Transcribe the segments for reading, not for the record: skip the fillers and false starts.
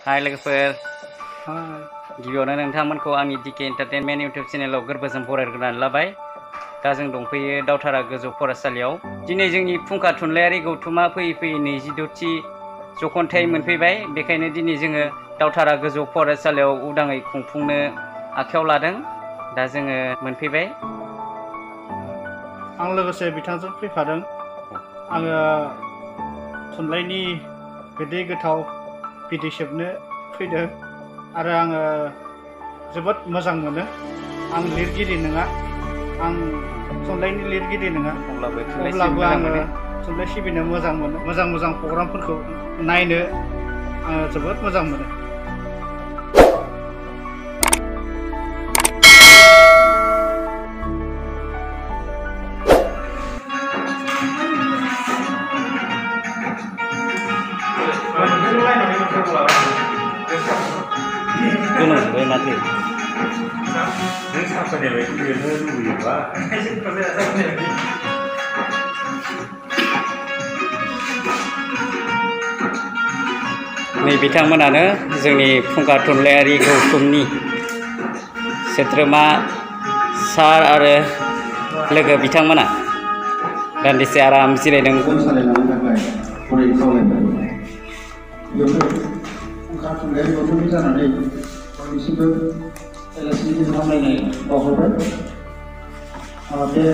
हाय लोगोफोर गिबियावनो नोंथांमोनखौ आंनि डिके एन्टारटेनमेन्ट इउटुब चेनेलाव गोरबोजों बरायग्रोनानै लाबाय। दा जों दंफैयो दावथारा गोजौ फरायसालियाव। दिनै जोंनि फुंखा थुनलाइयारि गौथुमा फैयै फैयै 26थि जख'न्थाइ मोनफैबाय। बेखायनो दिनै जोङो दावथारा गोजौ फरायसालियाव उदाङै खुंफुंनो आखायाव लादों। दा जोङो मोनफैबाय। आं लोगोसे बिथांजों फैफादों। आङो थुनलाइनि गोदै गोथाव बिदै सोबनो फैदों आरो आङो जोबोद मोजां मोनो। आं लिरगिरि नङा, आं थुनलाइनि लिरगिरि नङा, अब्लाबो आङो थुनलाइ सिबिनो मोजां मोनो। मोजां प्रग्रामफोरखौ नायनो आङो जोबोद मोजां मोनो। नै बिथांमोनानो जोंनि फुंखा थुनलाइयारि गौथुमनि सोद्रोमा सार आरो लोगो बिथांमोना दान्दिसे आराम जिरायदों। फुंखा थुनलाइयारि गौथुमनि जानानै बयनिसिमबो बेलासिनि हामलायनाय बावहरबाय। बे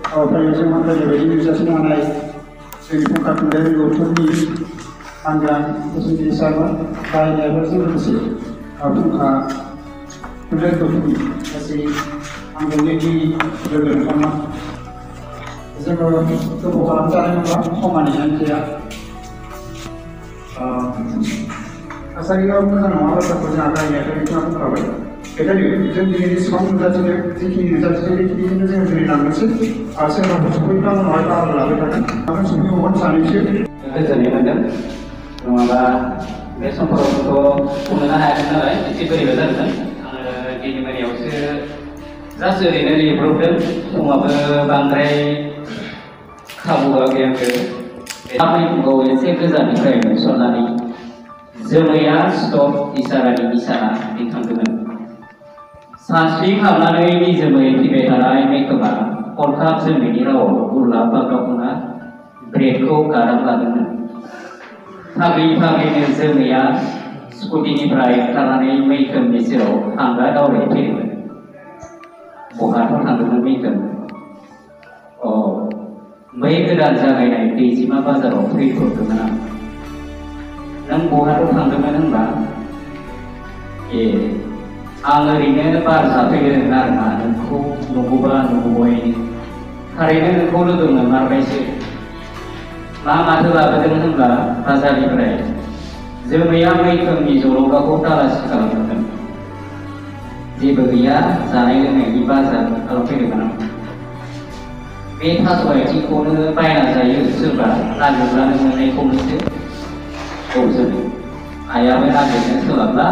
हाबाफारियाव जों हामलायनाय बायदि नुजाथिनो हानाय जोंनि फुंखा थुनलाइयारि गौथुमनि आंग्रा फसंगिरि सारमोन, बाहायनायफोरजों लोगोसे फुंखा थुनलाइयारि गौथुमनि गासै आंगोनि लोगो नोंथांमोन। जोङो गोबाव खालामजानाय नङा, समानै जाया। थासारियाव मोजां नङा बाथ्राखौ जोंहा रायज्लायनायखौ नोंथाङा बुंखाबाय। बेखायनो जों दिनै जेसेबां नुजाथिदों, जिखिनि नुजाथिदों बेखिनिखौनो जोङो दिनै लांनोसै आरो सोरबाफोर सफैब्ला उनावहाय बाहागो लाबाय थागोन। आरो सफैबावगोन सानैसो। गोजोननाय मोन्दों। नङाबा बे समफोरावथ' खुंनो हायाखै नालाय एसे बोरैबा जादों। आङो दिनै मोनायावसो जास्ट ओरैनो लिरब्रबदों। समाबो बांद्राय खाबु होआखै आंखौ। खामानिखौ एसे गोजाननिफ्राय नुसननानै जोमैया स्टप इसारानि इसारा दैखांदोंमोन। सानस्रि हाबनानै निजोमै फैबाय थानाय मेकअपआ हरखाब जोमैनि रावाव गुरलाब बाग्रावना ब्रेडखौ गादाम लादोंमोन। फाग्लि जोमैया स्कुटिनिफ्राय ओंखारनानै मैखोमनि सेराव हांगा दावबायफैदोंमोन। बहाथ' थांदोंमोन मैखोम? बै गोदान जागायनाय दैजिमा बाजाराव फैब्रबदोंमोन आं। नों बहाथ' थांदोंमोन होनबा? आं ओरैनो बार जाफैदों आरोना नोंखौ नुगौबा नुगौबाय। थारैनो नोंखौ लोगो मोनमारबायसो। माथो लाबोदों होनब्ला बाजारनिफ्राय जोमैया मैखोमनि जलंगाखौ दालासि खालामदोंमोन। जेबो गैया, जानाय लोंनायनि बाजार खालामफैदोंमोन आं। बे थास' आथिंखौनो बायना जायो सोरबा, नागिरब्लानो मोननायखौनोसो। जों आइयाबो नागिरनो सोलाबला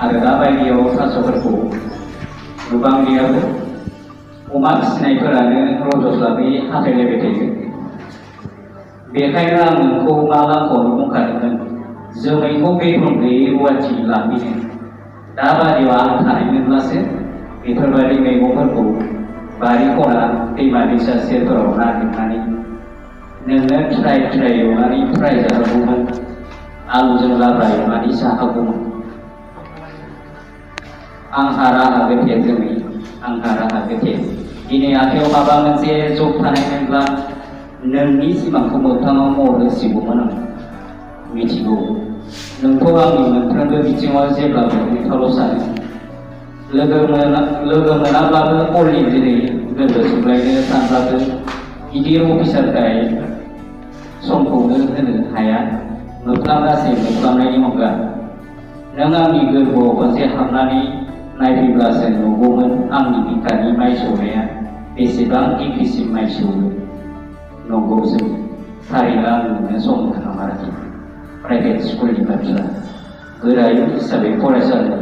आरो दाबायदियाव थास'फोरखौ गोबांनियाबो अमा फिसिनायफोरानो रजस्लाबै हाथायलायबाय थायो। बेखायनो आं नोंखौ मा लांखौनो बुंखादोंमोन जोमैखौ बेथन गैयै रुवाथि लाफैनो। दाबादियाव आं थानायमोनब्लासो बेफोरबायदि मैगंफोरखौ बारि खना दैमा दैसा सेरफोराव नागिरनानै नोंनो थ्राय एवनानै फ्राय जाहोगौमोन। आलुजों लाब्रा एवनानै जाहोगौमोन। आंहा राहा गोथे जोमै, आंहा राहा गोथे। दिनै आखायाव माबा मोनसे जब थानायमोनब्ला नोंनि सिमांखौ मोगथाङाव महर होसिगौमोन आं। मिथिगौ नोंखौ आंनि मोनफ्रोमबो बिथिङाव जेब्लाबो नोंथावल' सानो। लोगो मोनाब्लाबो कलनि जेरै गोरबो सुग्लायनो सानब्लाबो गिदिर अफिसारखाय समखौनो होनो हाया। मोफ्लामगासै मोफ्लामनायनि अनगा नों आंनि गोरबोआव खनसे हाबनानै नायफैब्लासो नुगौमोन आंनि बिखानि माइ सौनाया बेसेबां डिग्रिसिम माइ सौयो। नंगौ जों थारैनो आं नोंनो सम होखामाराखै। प्राइभेट स्कुलनि बाथ्रा, गोरायुं हिसाबै फरायसालिनि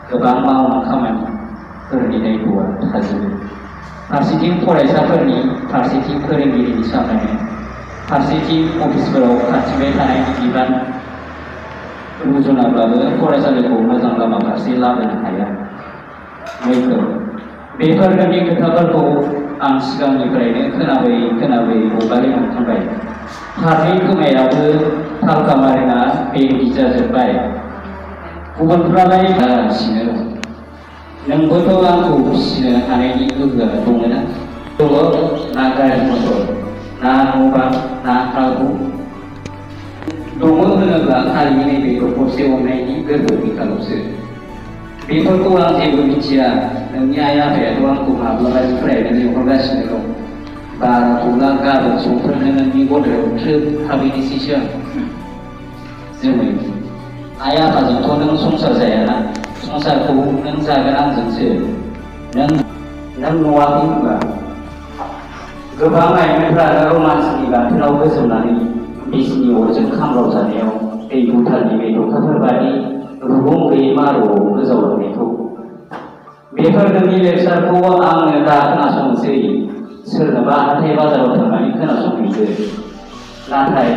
गोबां मावनो खामानिफोरनि दायथ'आ थाजोबो। फारसेथिं फरायसाफोरनि, फारसेथिं फोरोंगिरिनि सामलायनाय, फारसेथिं अफिसफोराव खाथिबाय थानायनि बिबान। रुजुनाब्लाबो फरायसालिखौ मोजां लामा फारसे लाबोनो हाया। मैखोम बेफोरबायदि खोथाफोरखौ आं सिगांनिफ्रायनो खोनाबै हगारै मोनखांबाय। फारनै खोमायाबो थालखा मारिना बेबायदि जाजोब्बाय। गुबुनफ्रालाय गासिनो नोंबोथ' आंखौ फिसिनो हानायनि गोहोआ दङना? दङ ना गारि मटर, ना न' बां, ना हा हु? दङ होनोब्ला खालि नैबे दखरसे अननायनि गोहो बिखाल'सो। बेफोरखौ आं जेबो मिथिया। नोंनि आइ आफायाथ' आंखौ माब्लाबानिफ्रायनो लिंहरगासिनो दं। बाराखौब्ला गाबोन समफोरनो नोंनि गदायाव थ्रोब थाबैनोसैसो आं। जोमै आइ आफाजोंथ' नों संसार जायाना? संसारखौ नों जागोन आंजोंसो। नों नुवाखै होनबा गोबां लाइमोनफ्रानो रमान्सनि बाथोनाव गोजोमनानै बिसनि अरजों खामलाव जानायाव दै भुटाननि बे दखाफोर बादि रुगुं गैयै मारुआव गोजावलांनायखौ। बेफोर नोंनि लेक्सारखौ आंनो दा खोनासंनोसै। सोरनोबा हाथाय बाजाराव थांनानै खोनासंहैदो। नाथाय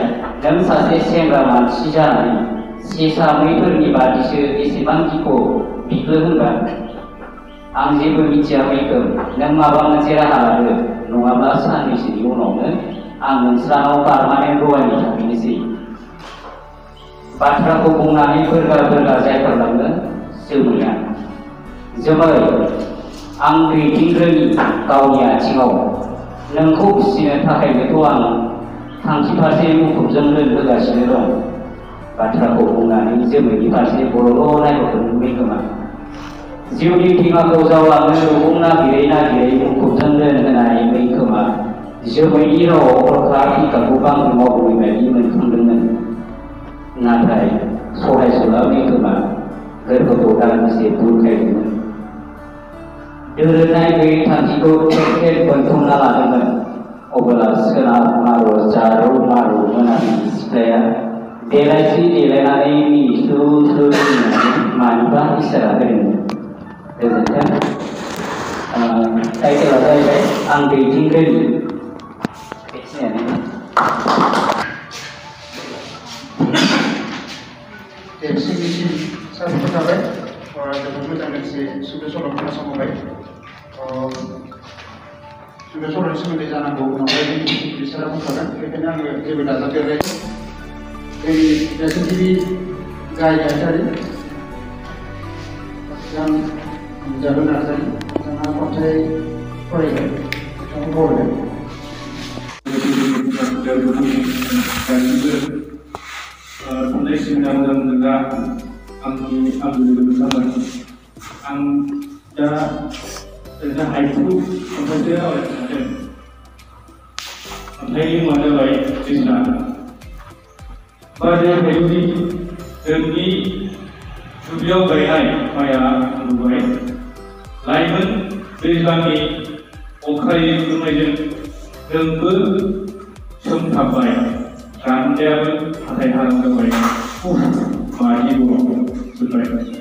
नों सासे सेंग्रा मानसि जानानै सेसा मैफोरनि बादिसो एसेबां गिख' बिखो होनबा? आं जेबो मिथिया मैखोम। नों माबा मोनसे राहा लादो, नङाब्ला साननैसोनि उनावनो आं नोंस्रानाव पारमानेन्ट रवानि थाफैनोसै। बाथ्राखौ बुंनानै बोरगा जायफोरलाङो जोमैया। जोमै आं दैदेनग्रोनि गावनि आथिङाव। नोंखौ फिसिनो थाखायनोथ' आं थांखि फारसे मुखुबजों होगासिनो दं। बाथ्राखौ बुंनानै जोमैनि फारसे बर'ल' नायहरदों मैखोमा। जिउनि धिमाखौ जावलांनो रुगुं नागिरै मुखुबजों होनाय मैखोमा जोमैनि रावआव हरखाब बिखाखौ बांग्रि मावबोनाय बायदि मोनखांदोंमोन। नाथाय सहायसुला मैखोमा गोरबोखौ दान्दिसे बुरखायदोंमोन। दोरोनाय गैयै थांखिखौ खेब बोनथुमना लादोंमोन। अब्ला सोनाब मारु जारौ मारु मोनाबिलि सिख्लाया देलायनानै मिनिस्लु मानिबा इसारा होदोंमोन। गोजोन्थों। टाइटेला जाहैबाय आं दैदेनग्रोनि। बेखिनियानो। जोंनिसिम साबायखर थाबाय। जोबोद मोजां मोनसे सुंद' सल' खोनासंबाय। सुंद' सल'नि सोमोन्दै जानांगौ उनावहाय बिसोरा बुंखागोन। बेखायनो आङो जेबो दाजाबदेरनाय जोंनि रायजोगिरि गाहाय गायथारि जारु नार्जारि बिथाङा खन्थाइ फरायगोन, बिथांखौ बरायगोन। थुनलाइ सिबिनाय मोजां मोनग्रा आंनि लोगो जाबाय। आं दा ओरैनो हाइकु खन्थाइसो आवरायनो सानदों। खन्थाइनि मुङानो जाबाय दैज्लां। बारदै हायुंनि जोंनि दुब्लियाव गायनाय माइआ नुबाय। लाइमोन दैज्लांनि अखायै खुरनायजों जोंबो सोमथाबबाय। गान्दायाबो हाथाय हारां जाबाय। मानि बर'